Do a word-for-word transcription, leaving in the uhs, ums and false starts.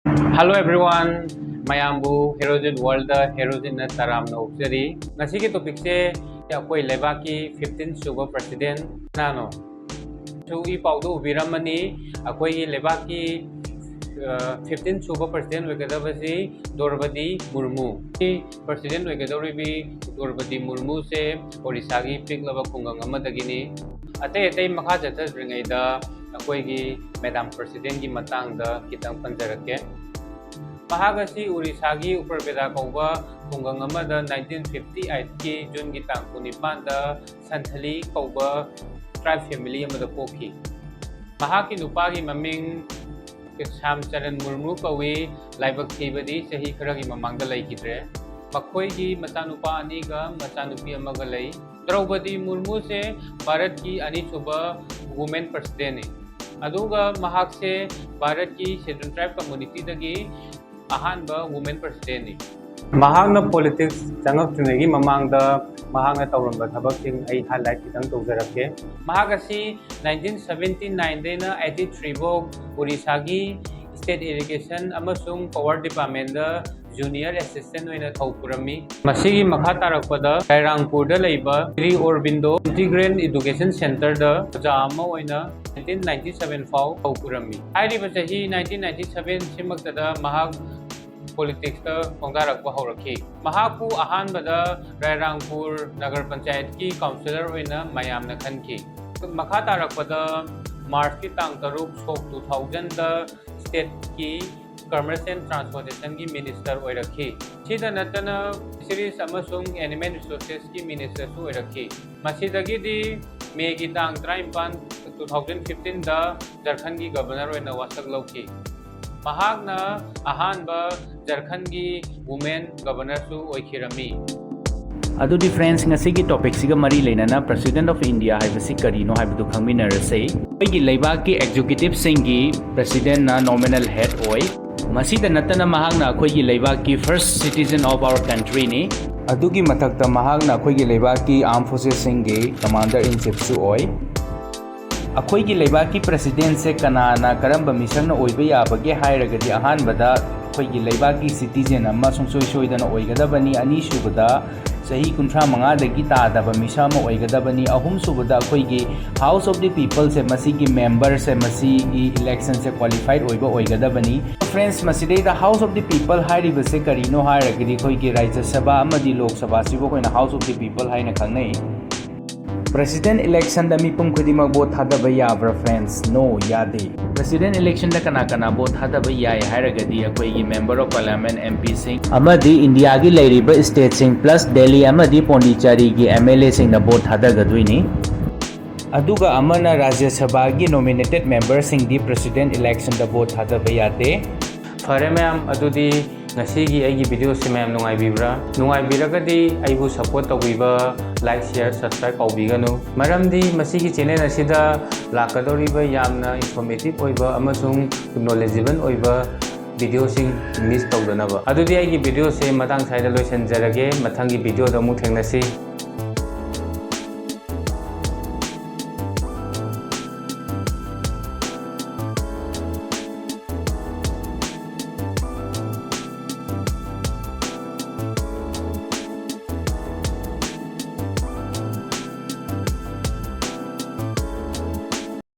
Hello everyone, ꯃꯌꯥꯝꯕꯨ Heroes World ꯗ Heroes ꯅ ꯇꯔꯥꯝꯅ ꯑꯣꯛꯆꯔꯤ꯫ ꯉꯁꯤꯒꯤ ꯇꯣꯄꯤꯛꯁꯦ ꯑꯩꯈꯣꯏ ꯂꯩꯕꯥꯛꯀꯤ ꯐꯤꯐꯇꯤꯟ ꯁꯨꯕ ꯄ꯭ꯔꯁꯤꯗꯦꯟ ꯀꯅꯥꯅꯣ? ꯁꯨ ꯏ ꯄꯥꯎꯗ ꯎꯕꯤꯔꯝꯃꯅꯤ, ꯑꯩꯈꯣꯏꯒꯤ ꯂꯩꯕꯥꯛꯀꯤ ꯐꯤꯐꯇꯤꯟ ꯁꯨꯕ ꯄ꯭ꯔꯁꯤꯗꯦꯟ ꯑꯣꯏꯒꯗꯕꯁꯤ ꯗ꯭ꯔꯧꯄꯗꯤ ꯃꯨꯔꯃꯨ꯫ ꯄ꯭ꯔꯁꯤꯗꯦꯟ ꯑꯣꯏꯒꯗꯧꯔꯤꯕꯤ ꯗ꯭ꯔꯧꯄꯗꯤ ꯃꯨꯔꯃꯨꯁꯦ ꯑꯣꯔꯤꯁꯥꯒꯤ ꯄꯤꯛꯂꯕ ꯈꯨꯡꯒꯪ ꯑꯃꯗꯒꯤꯅꯤ꯫ ꯑꯇꯩ ꯑꯇꯩ ꯃꯈꯥ ꯆꯠꯊꯗ꯭ꯔꯤꯉꯩꯗ ꯑꯩꯈꯣꯏꯒꯤ ꯃꯦꯗꯥꯝ ꯄ꯭ꯔꯁꯤꯗꯦꯟꯒꯤ ꯃꯇꯥꯡꯗ ꯈꯤꯇꯪ ꯄꯟꯖꯔꯛꯀꯦ꯫ ꯃꯍꯥꯛ ꯑꯁꯤ ꯑꯣꯔꯤꯁꯥꯒꯤ ꯎꯄꯔꯕꯦꯗꯥ ꯀꯧꯕ ꯈꯨꯡꯒꯪ ꯑꯃꯗ ꯅꯥꯏꯟꯇꯤꯟ ꯐꯤꯐꯇꯤ ꯑꯩꯠꯀꯤ ꯖꯨꯟꯒꯤ ꯇꯥꯡ ꯀꯨꯟꯅꯤꯄꯥꯟꯗ ꯁꯟꯊꯂꯤ ꯀꯧꯕ ꯇ꯭ꯔꯥꯏꯕ ꯐꯦꯃꯤꯂꯤ ꯑꯃꯗ ꯄꯣꯛꯈꯤ꯫ ꯃꯍꯥꯛꯀꯤ ꯅꯨꯄꯥꯒꯤ ꯃꯃꯤꯡ ꯁ꯭ꯌꯥꯝ ꯆꯔꯟ ꯃꯨꯔꯃꯨ ꯀꯧꯏ꯫ ꯂꯥꯏꯕꯛ ꯊꯤꯕꯗꯤ ꯆꯍꯤ ꯈꯔꯒꯤ ꯃꯃꯥꯡꯗ ꯂꯩꯈꯤꯗ꯭ꯔꯦ꯫ ꯃꯈꯣꯏꯒꯤ ꯃꯆꯥꯅꯨꯄꯥ ꯑꯅꯤꯒ ꯃꯆꯥꯅꯨꯄꯤ ꯑꯃꯒ ꯂꯩ꯫ ꯗ꯭ꯔꯧꯄꯗꯤ ꯃꯨꯔꯃꯨꯁꯦ ꯚꯥꯔꯠꯀꯤ ꯑꯅꯤꯁꯨꯕ ꯋꯨꯃꯦꯟ ꯄ꯭ꯔꯁꯤꯗꯦꯟꯅꯤ꯫ ꯑꯗꯨꯒ ꯃꯍꯥꯛꯁꯦ ꯚꯥꯔꯠꯀꯤ ꯁꯦꯗ꯭ꯌꯨꯜ ꯇ꯭ꯔꯥꯏꯕ ꯀꯝꯃꯨꯅꯤꯇꯤꯗꯒꯤ ꯑꯍꯥꯟꯕ ꯋꯨꯃꯦꯟ ꯄ꯭ꯔꯁꯤꯗꯦꯟꯅꯤ꯫ ꯃꯍꯥꯛꯅ ꯄꯣꯂꯤꯇꯤꯛꯁ ꯆꯪꯉꯛꯇ꯭ꯔꯤꯉꯩꯒꯤ ꯃꯃꯥꯡꯗ ꯃꯍꯥꯛꯅ ꯇꯧꯔꯝꯕ ꯊꯕꯛꯁꯤꯡ ꯑꯩ ꯍꯥꯏꯂꯥꯏꯠ ꯈꯤꯇꯪ ꯇꯧꯖꯔꯛꯀꯦ꯫ ꯃꯍꯥꯛ ꯑꯁꯤ ꯅꯥꯏꯟꯇꯤꯟ ꯁꯕꯦꯟꯇꯤ ꯅꯥꯏꯟꯗꯩꯅ ꯑꯩꯠꯇꯤ ꯊ꯭ꯔꯤ ꯐꯥꯎ ꯑꯣꯔꯤꯁꯥꯒꯤ ꯁ꯭ꯇꯦꯠ ꯏꯔꯤꯒꯦꯁꯟ ꯑꯃꯁꯨꯡ ꯄꯥꯋꯔ ꯗꯤꯄꯥꯔꯠꯃꯦꯟꯗ ꯖꯨꯅꯤꯌꯔ ꯑꯦꯁꯤꯁꯇꯦꯟ ꯑꯣꯏꯅ ꯊꯧ ꯄꯨꯔꯝꯃꯤ꯫ ꯃꯁꯤꯒꯤ ꯃꯈꯥ ꯇꯥꯔꯛꯄꯗ ꯔꯥꯏꯔꯥꯡꯄꯨꯔꯗ ꯂꯩꯕ ꯁ꯭ꯔꯤ ꯑꯣꯔꯕꯤꯟꯗꯣ ꯏꯟꯇꯤꯒ꯭ꯔꯦꯜ ꯏꯗꯨꯀꯦꯁꯟ ꯁꯦꯟꯇꯔꯗ ꯑꯣꯖꯥ ꯑꯃ ꯑꯣꯏꯅ ꯅꯥꯏꯟꯇꯤꯟ ꯅꯥꯏꯟꯇꯤ ꯁꯚꯦꯟ ꯐꯥꯎ ꯊꯧ ꯄꯨꯔꯝꯃꯤ꯫ ꯍꯥꯏꯔꯤꯕ ꯆꯍꯤ ꯅꯥꯏꯟꯇꯤꯟ ꯅꯥꯏꯟꯇꯤ ꯁꯚꯦꯟ ꯁꯤꯃꯛꯇꯗ ꯃꯍꯥꯛ ꯄꯣꯂꯤꯇꯤꯛꯁꯇ ꯈꯣꯡꯗꯥꯔꯛꯄ ꯍꯧꯔꯛꯈꯤ꯫ ꯃꯍꯥꯛꯄꯨ ꯑꯍꯥꯟꯕꯗ ꯔꯥꯏꯔꯥꯡꯄꯨꯔ ꯅꯒꯔ ꯄꯟꯆꯥꯌꯠꯀꯤ ꯀꯥꯎꯟꯁꯤꯂꯔ ꯑꯣꯏꯅ ꯃꯌꯥꯝꯅ ꯈꯟꯈꯤ꯫ ꯃꯈꯥ ꯇꯥꯔꯛꯄꯗ ꯃꯥꯔꯆꯀꯤ ꯇꯥꯡ ꯇꯔꯨꯛ, ꯁꯣꯛ ꯇꯨ ꯊꯥꯎꯖꯟꯗ ꯁ꯭ꯇꯦꯠꯀꯤ ꯀꯃꯔꯁ ꯑꯦꯟ ꯇ꯭ꯔꯥꯟꯁꯄꯣꯔꯇꯦꯁꯟꯒꯤ ꯃꯤꯅꯤꯁꯇꯔ ꯑꯣꯏꯔꯛꯈꯤ꯫ ꯁꯤꯗ ꯅꯠꯇꯅ ꯐꯤꯁꯔꯤꯁ ꯑꯃꯁꯨꯡ ꯑꯦꯅꯤꯃꯦꯜ ꯔꯤꯁꯣꯔꯁꯦꯁꯀꯤ ꯃꯤꯅꯤꯁꯇꯔꯁꯨ ꯑꯣꯏꯔꯛꯈꯤ꯫ ꯃꯁꯤꯗꯒꯤꯗꯤ ꯃꯦꯒꯤ ꯇꯥꯡ ꯇꯔꯥꯅꯤꯄꯥꯟ, ꯇꯨ ꯊꯥꯎꯖꯟ ꯐꯤꯐꯇꯤꯟꯗ ꯖꯔꯈꯟꯒꯤ ꯒꯕꯔꯅꯔ ꯑꯣꯏꯅ ꯋꯥꯁꯛ ꯂꯧꯈꯤ꯫ ꯃꯍꯥꯛꯅ ꯑꯍꯥꯟꯕ ꯖꯔꯈꯟꯒꯤ ꯋꯨꯃꯦꯟ ꯒꯕꯔꯅꯔꯁꯨ ꯑꯣꯏꯈꯤꯔꯝꯃꯤ꯫ ꯑꯗꯨꯗꯤ ꯐ꯭ꯔꯦꯟꯁ, ꯉꯁꯤꯒꯤ ꯇꯣꯄꯤꯛꯁꯤꯒ ꯃꯔꯤ ꯂꯩꯅꯅ ꯄ꯭ꯔꯁꯤꯗꯦꯟ ꯑꯣꯐ ꯏꯟꯗꯤꯌꯥ ꯍꯥꯏꯕꯁꯤ ꯀꯔꯤꯅꯣ ꯍꯥꯏꯕꯗꯨ ꯈꯪꯃꯤꯟꯅꯔꯁꯤ꯫ ꯑꯩꯈꯣꯏꯒꯤ ꯂꯩꯕꯥꯛꯀꯤ ꯑꯦꯛꯖꯤꯀ꯭ꯌꯨꯇꯤꯚꯁꯤꯡꯒꯤ ꯄ꯭ꯔꯁꯤꯗꯦꯟꯅ ꯅꯣꯃꯤꯅꯦꯜ ꯍꯦꯗ ꯑꯣꯏ꯫ ꯃꯁꯤꯗ ꯅꯠꯇꯅ ꯃꯍꯥꯛꯅ ꯑꯩꯈꯣꯏꯒꯤ ꯂꯩꯕꯥꯛꯀꯤ ꯐꯥꯔꯁ ꯁꯤꯇꯤꯖꯟ ꯑꯣꯐ ꯑꯋꯥꯔ ꯀꯟꯇ꯭ꯔꯤꯅꯤ꯫ ꯑꯗꯨꯒꯤ ꯃꯊꯛꯇ ꯃꯍꯥꯛꯅ ꯑꯩꯈꯣꯏꯒꯤ ꯂꯩꯕꯥꯛꯀꯤ ꯑꯥꯔꯝ ꯐꯣꯔꯁꯦꯁꯁꯤꯡꯒꯤ ꯀꯃꯥꯟꯗꯔ ꯏꯟ ꯆꯤꯐꯁꯨ ꯑꯣꯏ꯫ ꯑꯩꯈꯣꯏꯒꯤ ꯂꯩꯕꯥꯛꯀꯤ ꯄ꯭ꯔꯁꯤꯗꯦꯟꯁꯦ ꯀꯅꯥꯅ, ꯀꯔꯝꯕ ꯃꯤꯁꯛꯅ ꯑꯣꯏꯕ ꯌꯥꯕꯒꯦ ꯍꯥꯏꯔꯒꯗꯤ, ꯑꯍꯥꯟꯕꯗ ꯑꯩꯈꯣꯏꯒꯤ ꯂꯩꯕꯥꯛꯀꯤ ꯁꯤꯇꯤꯖꯦꯟ ꯑꯃ ꯁꯨꯡꯁꯣꯏ ꯁꯣꯏꯗꯅ ꯑꯣꯏꯒꯗꯕꯅꯤ꯫ ꯑꯅꯤꯁꯨꯕꯗ, ꯆꯍꯤ ꯀꯨꯟꯊ꯭ꯔꯥ ꯃꯉꯥꯗꯒꯤ ꯇꯥꯗꯕ ꯃꯤꯁꯛ ꯑꯃ ꯑꯣꯏꯒꯗꯕꯅꯤ꯫ ꯑꯍꯨꯝꯁꯨꯕꯗ, ꯑꯩꯈꯣꯏꯒꯤ House of the Peopleꯁꯦ, ꯃꯁꯤꯒꯤ ꯃꯦꯝꯕꯔꯁꯦ, ꯃꯁꯤꯒꯤ ꯏꯂꯦꯛꯁꯟꯁꯦ ꯀ꯭ꯋꯥꯂꯤꯐꯥꯏꯠ ꯑꯣꯏꯕ ꯑꯣꯏꯒꯗꯕꯅꯤ꯫ ꯐ꯭ꯔꯦꯟꯁ, ꯃꯁꯤꯗꯩꯗ House of the People ꯍꯥꯏꯔꯤꯕꯁꯦ ꯀꯔꯤꯅꯣ ꯍꯥꯏꯔꯒꯗꯤ, ꯑꯩꯈꯣꯏꯒꯤ ꯔꯥꯖ꯭ꯌ ꯁꯚꯥ ꯑꯃꯗꯤ ꯂꯣꯛ ꯁꯚꯥꯁꯤꯕꯨ ꯑꯩꯈꯣꯏꯅ House of the People ꯍꯥꯏꯅ ꯈꯪꯅꯩ꯫ ꯄ꯭ꯔꯁꯤꯗꯦꯟ ꯏꯂꯦꯛꯁꯟꯗ ꯃꯤꯄꯨꯝ ꯈꯨꯗꯤꯡꯃꯛ ꯚꯣꯠ ꯊꯥꯗꯕ ꯌꯥꯕ꯭ꯔꯥ ꯐ꯭ꯔꯦꯟꯁ? No, ꯌꯥꯗꯦ꯫ ꯄ꯭ꯔꯁꯤꯗꯦꯟ ꯏꯂꯦꯛꯁꯟꯗ ꯀꯅꯥ ꯀꯅꯥ ꯚꯣꯠ ꯊꯥꯗꯕ ꯌꯥꯏ ꯍꯥꯏꯔꯒꯗꯤ, ꯑꯩꯈꯣꯏꯒꯤ ꯃꯦꯝꯕꯔ ꯑꯣꯐ ꯄꯥꯔꯂꯤꯌꯥꯃꯦꯟ, MPꯁꯤꯡ, ꯑꯃꯗꯤ ꯏꯟꯗꯤꯌꯥꯒꯤ ꯂꯩꯔꯤꯕ ꯁ꯭ꯇꯦꯠꯁꯤꯡ plus ꯗꯦꯜꯂꯤ ꯑꯃꯗꯤ ꯄꯣꯟꯗꯤꯆꯦꯔꯤꯒꯤ MLAꯁꯤꯡꯅ ꯚꯣꯠ ꯊꯥꯗꯒꯗꯣꯏꯅꯤ꯫ ꯑꯗꯨꯒ ꯑꯃꯅ, ꯔꯥꯖ꯭ꯌ ꯁꯚꯥꯒꯤ ꯅꯣꯃꯤꯅꯦꯇꯦꯗ ꯃꯦꯝꯕꯔꯁꯤꯡꯗꯤ ꯄ꯭ꯔꯁꯤꯗꯦꯟ ꯏꯂꯦꯛꯁꯟꯗ ꯚꯣꯠ ꯊꯥꯗꯕ ꯌꯥꯗꯦ꯫ ꯐꯔꯦ ꯃꯌꯥꯝ, ꯑꯗꯨꯗꯤ ꯉꯁꯤꯒꯤ ꯑꯩꯒꯤ ꯚꯤꯗꯤꯑꯣꯁꯤ ꯃꯌꯥꯝ ꯅꯨꯡꯉꯥꯏꯕꯤꯕ꯭ꯔꯥ? ꯅꯨꯡꯉꯥꯏꯕꯤꯔꯒꯗꯤ ꯑꯩꯕꯨ ꯁꯞꯄꯣꯔꯠ ꯇꯧꯕꯤꯕ, like, share, subscribe ꯀꯥꯎꯕꯤꯒꯅꯨ꯫ ꯃꯔꯝꯗꯤ ꯃꯁꯤꯒꯤ ꯆꯦꯅꯦꯜ ꯑꯁꯤꯗ ꯂꯥꯛꯀꯗꯧꯔꯤꯕ ꯌꯥꯝꯅ ꯏꯟꯐꯣꯔꯃꯦꯇꯤꯚ ꯑꯣꯏꯕ ꯑꯃꯁꯨꯡ ꯅꯣꯂꯦꯖꯤꯕꯜ ꯑꯣꯏꯕ ꯚꯤꯗꯤꯑꯣꯁꯤꯡ ꯃꯤꯁ ꯇꯧꯗꯅꯕ꯫ ꯑꯗꯨꯗꯤ ꯑꯩꯒꯤ ꯚꯤꯗꯤꯑꯣꯁꯦ ꯃꯇꯥꯡ ꯁ꯭ꯋꯥꯏꯗ ꯂꯣꯏꯁꯤꯟꯖꯔꯒꯦ꯫ ꯃꯊꯪꯒꯤ ꯚꯤꯗꯤꯑꯣꯗ ꯑꯃꯨꯛ ꯊꯦꯡꯅꯁꯤ꯫